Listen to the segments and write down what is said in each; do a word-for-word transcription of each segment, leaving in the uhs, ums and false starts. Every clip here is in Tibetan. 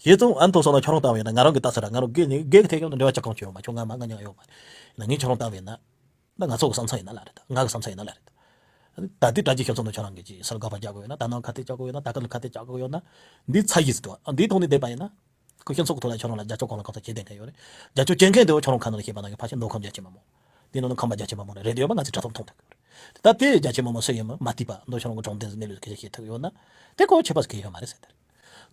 བྱས་ཙང་ཨ་མཐོ་སོང་ན་ཁྱོད་རང་ལྟ་བ་ཡིན་ན། ང་རང་གི་ལྟ་ས་ར། ང་རང་སྒེར་ནས་སྒེར་གྱི་ཐད་ཀྱང་འབྲེལ་བ་ཅི་གང་ཅི་ཡོད་མ། ཁྱོད་ང་མ་ང་མྱིང་ཡོད་མ་རེད། ཡིན་ན་ངས་ཁྱོད་རང་ལྟ་བ་ཡིན་ན། ད་ང་ཚོ་གི་བསམ་ཚུལ་ཡིན་ན་ལ་རེད། ད་ང་གི་བསམ་ཚུལ་ཡིན་ན་ལ་རེད། ད་ལྟའི་དྲ་རྒྱའི་ཁྱིམ་ཚང་ནང་ཁྱོད་རང་གིས་ཅིག་གསར་འགོད་པ་རྒྱག་དགོས་ཡོད་ན། ད་ནང་ཁ་གཏད་གཅོག་དགོས་ཡོད་ན། ད་ག་ལ་ཁ་གཏད་གཅོག་དགོས་ཡོད་ན། འདི་ཚ་ཡིས་ཟེར་དུས་འདིའི་ཐོག་ནས་བསྡད་པ་ཡིན་ན། ཁོ་སྤྱི་ཚོགས་ཀྱི་ཐོག་ལ་ཁྱོད་རང་ལ་རྒྱབ་སྐྱོར་གང་ལ་གང་འཚམ་བྱེད་བསྡད་མཁན་ཡོད་རེད། རྒྱབ་སྐྱོར་བྱེད་མཁན་དེ་ཁྱོད་རང་ཁ་ནང་ལ་ཤེས་པ་ནང་གི་ཕལ་ཆེར་མདོ་ཁམས་རྒྱ་ཆེ་མི་མང་། དེ་ནང་ནས་ཁམས་པ་རྒྱ་ཆེ་མི་མང་རེད། རེད་ཡོད་པ་ང་ཚོས་དྲ་ཐོག་མཐོང་ཐུབ་ཀྱི་རེད། ད་དེ་རྒྱ་ཆེ་མི་མང་སུ་ཡིན་མིན་མ་བལྟས་པ། མདོ་ཁྱོད་རང་གི་དྲང་བདེན་ཟེར་གནས་ལུགས་སྐད་ཆ་བཤད་ཐུབ་ཡོད་ན། དེ་ཁོ་ཁྱད་པར་ཟིག་གང་ཡང་ཡོད་མ་རེད་ཟེར་དེ་རེད།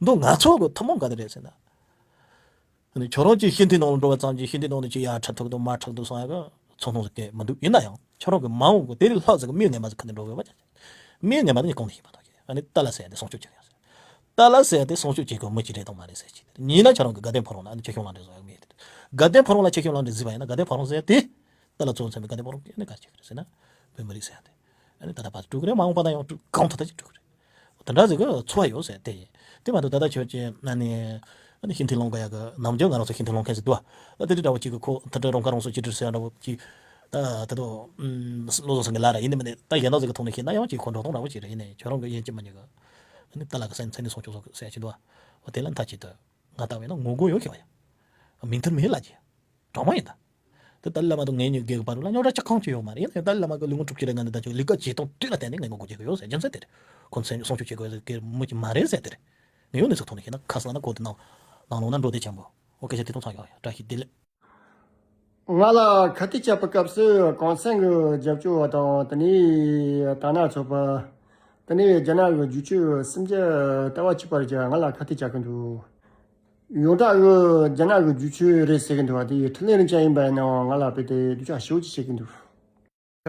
མདོ་ང་ཚོ་གི་ཐུན་མོང་ག་རེ་རེད་ཟེར་ན། ཨ་ནི་ཁྱོད་རང་གིས་ཤིང་རྟའི་ནང་ལ་འགྲོ་བ་ཙམ་གྱིས་ཤིང་རྟའི་ནང་ནས་ཅིག་ཡར་ཁྲིད་ཐུབ་དང་མར་ཁྲིད་དང་གསུང་ཡག་གི་ཚོར་སྣང་ཟིག་གང་མི་འདུག་ཡིན་ན་ཡང་ཁྱོད་རང་གི་མ་འོངས་གི་དེ་ལས་ལྷག་ཟིག་གི་མིའི་རྣལ་མ་ཟིག་ཁ་ནས་འགྲོ་དགོས་པ། མིའི་རྣལ་མ་དེ་ནི་གང་ནས་ཤེས་པ་དང་། ཨ་ནི་ཏཱ་ལ་ཟེར་ཡག་དེ་སྲུང་སྐྱོབ་བྱེད་ཡག་ཟེར། ཏཱ་ལ་ཟེར་ཡག་དེ་སྲུང་སྐྱོབ་བྱེད་དགོས་མི་གཅིག་རེད་དང་མ་རེད་ཟེར་གཅིག་དེ་རེད། ཡིན་ན་ཁྱོད་རང་གི་དགའ་ལྡན་ཕོ་བྲང་ལ་ཨ་ནི་ཆོས་སྐྱོང་ལམ་འབྲས་བཟོ་ཡག་མི་ཡོད་དེ། དགའ་ལྡན་ཕོ་བྲང་ལ་ཆོས་སྐྱོང་ལམ་འབྲས་གཟིགས་པ་ཡིན་ན། དགའ་ལྡན་ཕོ་བྲང་ཟེར་ཡག་དེ། ཏཱ་ལ་གཙོ་བོ་མཚོན་པའི་དགའ་ལྡན་ཕོ་བྲང་གི་ཨ་ནི་ག་རེ་བྱེད་ཀྱི་རེད་ཟེར་ན། བོད་མི་རིགས་ཟེར་ཡག་དེ་ཨ་ནི་ད་ལྟ་བར་དུ་དཀྲུག་གི་རེད། མ་འོངས་པ་ན་ཡང་དཀྲུག་གང་ཐུབ་ཐུབ་ཅིག་དཀྲུག་གི་རེད། དེ་འདྲ་ཟིག་གི་ཚོར་བ་ཡོད་ཟེར་དེ་ཡིན། དེ་མ་གཏོགས་ད་ལྟ་ཁྱོད་ཀྱིས་ཨ་ནི་ཨ་ནི་ཤིང་རྟའི་ལུང་ག་ཡག་གི་ནམ་རྒྱུན་ང་རང་ཚོ་ཤིང་རྟའི་ལུང་མཁན་ཟིག་འདུག་ཨ། ད་དེ་འདྲ་འདྲ་བོ་ཅིག་གི་ཁོ་ད་ལྟ་རང་ཁ་རང་གསོ་ཅིག་འདྲ་ཟེར་ཡག་འདྲ་བོ་ཅིག་ད་ད་དུང་བློ་བཟང་སེང་གེ་ལགས་ར་ཡིན་ནི་མིན་ནི། ད་གཞན་དག་ཟིག་གི་ཐོག་ནས་བཤད་ན་ཡང་ཅིག་ཁོ་འགྲོ་སྟངས་འདྲ་བོ་ཅིག་རེད། ཡིན་ནའི་ཁྱོད་རང་གི་ཡིན་གཅིག་མིན་གཉིས་གི་ཨ་ནི་ཏཱ་ལ་གི་མཚན་མཚན་ནི་སྲུང་སྐྱོབ་ཟེར་ཡག་ཅིག་འདུག་ཨ། འོ་དེ་ལ་མཐའ་གཅིག་ཏུ་ང་ལྟ་བས་ན་ངོ་རྒོལ་ཡོད་ཤེས་པ་ཡ། མིང་མཐུན་མི་ལ་ཅི་དྲང་མོ་ཡིན་ད། དེ་ཏཱ་ལའི་བླ་མ་དང་ངེད་གཉིས་སྒེར་གྱི་བར་ལ་རྙོག་དྲ་ཅི་གང་ཅི་ཡོད་མ་རེད། ཡིན་ན་ཡང་ཏཱ་ལའི་བླ་མ་གི་ལུས་ངག་སྒྲུབ་བྱེད་རེད། ང་འདི་ད་ཅིག་ལས་ཀ་བྱེད་སྟངས་དུས་ལ་བརྟེན་ནས་ངས་ངོ་རྒོལ་བྱེད་ཀྱི་ཡོད་ཟེར། རྒྱུ་མཚན་དེ་རེད། ཁོ་མཚན་སྲུང་སྐྱོབ་བྱེད་དགོས་ཟེར་གི་མི་ཅིག་མ་རེད་ཟེར་དེ་རེད། ངས་ཡང་གནས་ཚུལ་ཐོག་ནས་བཤད་ན་ཁ་སང་ན་ཁོ་དེ་ནང་ནང་ལོགས་ན་འགྲོ་བདེ་ཆེན་པོ། འོ་སྐད་ཆ་དེ་དང་ཚང་ཡོང་ཡ། བཀྲ་ཤིས་བདེ་ལེགས། ང་ལ་ཁ་གཏད་བཅག་པའི་སྐབས་སུ་གོང་ཚད་ཀྱི་རྒྱབ་སྐྱོར་བ་དང་། དེ་ནས་དར་ནག་ཚོགས་པ། དེ་ནས་རྒྱ་ནག་གི་རྒྱུག་ཆས་སུམ་བརྒྱ་ལྟ་བ་གཅིག་པ་རེད་ཀྱང་ང་ལ་ཁ་གཏད་བཅག་གི་འདུག་ཡོངས་གྲགས་ཀྱི་རྒྱ་ནག་གི་རྒྱུག་ཆས་རེད་ཟེར་གི་འདུག་བ། དེ་ཡི་འཕྲིན་ལས་རིན་ཆེན་ཡིན་པ་ཡིན་ནའང་ང་ལ་དཔེ་དེ་སྡུག་ཅག་ཞེ་པོ་ཅིག་བྱེད་གི་འདུག་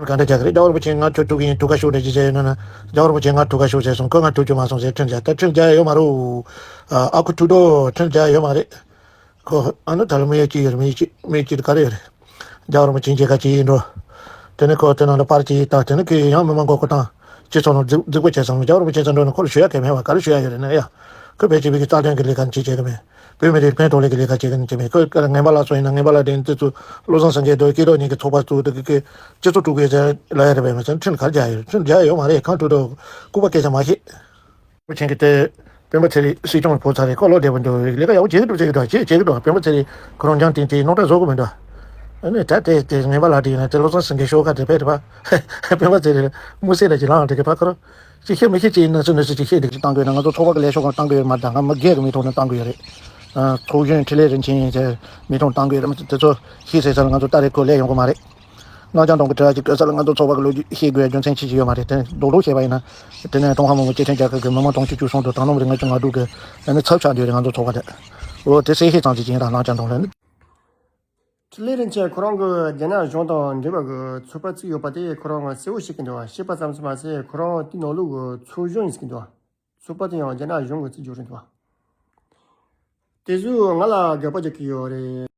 ག་འདྲ་རྒྱག་གི་རེད། རྒྱལ་བ་རིན་པོ་ཆེ་ང་ཁྱོད་ཐུག་གི་ཡིན། ཐུག་ག་ཤོག་རེ་ཅིག་བྱས་ཡོད་ན་ན། རྒྱལ་བ་རིན་པོ་ཆེ་ང་ཐུག་ག་ཤོག་བྱས་སོང་། ཁོས་ང་ཐུག་རྒྱུ་མ་སོང་ཟེར་འཕྲིན་བརྒྱབ། ད་འཕྲིན་བརྒྱབ་ཡོད་མ་རེད། ཨ་ཁུ་ཐུག་འགྲོ་འཕྲིན་བརྒྱབ་ཡོད་མ་རེད། ཁོ་ཨ་ནི་ད་ལ་མི་ཡ་གཅིག་ཡོད་རེད། མི་ཡ་གཅིག་མི་ཡ་གཅིག་དེ་ག་རེ་ཡོད་རེད། རྒྱལ་བ་རིན་པོ་ཆེ་མཇལ་ཁ་བྱས་ཡིན་འགྲོ། དེ་ནས་ཁོ་དེ་ནང་ལ་པར་ཅིག་བཏང་། དེ་ནས་ཁོས་ཡང་མི་མང་མགོ་སྐོར་བཏང་། སྤྱི་ཚོགས་ནང་རྫིག་རྫིག་པོ་བྱས་སོང་། རྒྱལ་བ་རིན་པོ་ཆེ་ཚོ་འགྲོ་ན་ཁོ་ལ་ཞུ་ཡ་གང་ཡང་མེད་པ། ག་རེ་ཞུ་ཡ་ཡོད་རེད་ན་ཡ། ཁོས་ཕལ་ཆེར་བོད་ཀྱི་རྩ་དོན་གྱི་ལས་ཀ་བྱེད་བྱེད་གི་མེད། བོད་མི་རིགས་ཕན་ཐོགས་ལས་ཀྱི་ལས་ཀ་བྱེད་གི་བྱེད་མེད། ཁོས་ངན་པ་ལ་སོང་ཡིན་ན་ངན་པ་ལ་དྲན། དེ་ཚོ་བློ་བཟང་སེང་གེ་དང་སྐྱིད་སྡུག་གཉིས་ཀྱི་ཚོགས་པ་བཙུགས། དེ་གི་གི་སྤྱི་ཚོགས་དཀྲུག་གི་ཟེར་ལབ་ཡ་རེད་པས། མ་ཟད་འཕྲིན་ག་རེ་རྒྱག་ཡོད། འཕྲིན་རྒྱག་ཡོད་མ་རེད། གང་ཐུག་ཐུག་ལྐུགས་པ་སྐད་ཆ་མ་བཤད། སྤྱི་བོ་ཆེན་གྱི་དེ་སྤེན་པ་ཚེ་རིང་སྲིད་སྐྱོང་ཕོག་ཚར་རེད། ཁོ་ལོ་བདེ་པོ་འདུག་ལས་ཀ་ཡག་པོ་བྱེད་ཀྱི་འདུག་བྱེད་ཀྱི་འདུག་བྱེད་བྱེད་ཀྱི་འདུག་སྤེན་པ་ཚེ་རིང་ཁོ་རང་རྒྱང་བསྟན་གྱི་རྙོག་དྲ་བཟོ་གི་མི་འདུག་ཨ་ནི་ད་དེ་དེ་ངན་པ་ལ་དྲན་ཡིན་ན་དེ་བློ་བཟང་སེང་གེ་ཤོག་ཁ་དེ་ཕེབས་དེ་ཕ། སྤེན་པ་ཚེ་རིང་དམུ་སེ་ལ་ཅིག་ལངས་དེ་གི་ཕ། ཁོ་རང་ཅིག་ཤེས་མི་ཤེས་ཅིག་ཡིན་ན་སུ་ནས་སུ་ཅིག་ཤེས་དེ་ཅིག་བཏང་དགོས་ན། ང་ཚོ་ཚོགས་པ་གི་ལས་ཤོག་ཁག་བཏང་དགོས་ཡོད་མ་རེད། ད་ང་མི་སྒེར་གྱི་མིང་ཐོག་ནས་བཏང་དགོས་ཡོད་རེད། ཨ་ཚོགས་གཞོན་འཕྲིན་ལས་རིན་ཆེན་ཡིན་ཟེར་མིང་ཐོག་བཏང་དགོས་ཡོད་རེད། དེ་ཚོ་ཤེས་ཟེར་ས་ལ་ང་ཚོ་ད་རེས་ཁོ་ལས་ཡོང་གི་མ་རེད། རྣམ་རྒྱལ་སྒྲོན་གྱི་དྲི་བ་ཅིག་བཀོད་ས་ལ་ང་ཚོ་ཚོགས་པ་གི་ལོ་རྒྱུས་ཤེས་དགོས་རྒྱུ་མཚན་ཅི་ཞིག་ཡོད་མ་རེད། དེ་རྡོག་རྡོག་བཤད་པ་ཡིན་ན། དེ་ནས་ཀྲུང་ཧྭ་མི་དམངས་སྤྱི་མཐུན་རྒྱལ་ཁབ་ཀྱི་མི་མང་དུང་ཕྱུར་བཅུ་གསུམ་དང་དྲང་སྲོང་མི་རིགས་ལྔ་བཅུ་ང་དྲུག་གི་ཨ་ནི་ཚབ་ཆགས་བསྡད་ཡོད་རེད། ང་ཚོ་ཚོགས་པ་དེ། འོ་དེ་གསལ་བཤད་ཙམ་ཅིག་བྱས་ཡིན་ར། རྣམ་རྒྱལ་སྒྲོན་ལ་ནི། འཕྲིན་ལས་རིན་ཆེན་ཁོ་རང་གི་རྒྱ་ནག་གཞུང་དང་འབྲེལ་བ་གི་ཚོགས་པ་བཙུགས་ཡོད་པ་དེ་ཁོ་རང་གསལ་བོ་ཤེས་ཀྱི་འདུག་ཤེས་པ་ཙམ་ཙམ་མ་ཟད་ཁོ་རང་དེའི་ནང་ལོགས་ཀྱི་ཚོགས་གཞོན་ཡིན་ཟེར་གྱི་འདུག་ཚོགས་པ་དེ་ཡང་རྒྱ་ནག་གཞུང་གིས་བཙུགས་རྒྱུ་རེད་འདུག་དེ་ཚོས་ང་ལ་དགག་པ་རྒྱག་གི་ཡོད་རེད།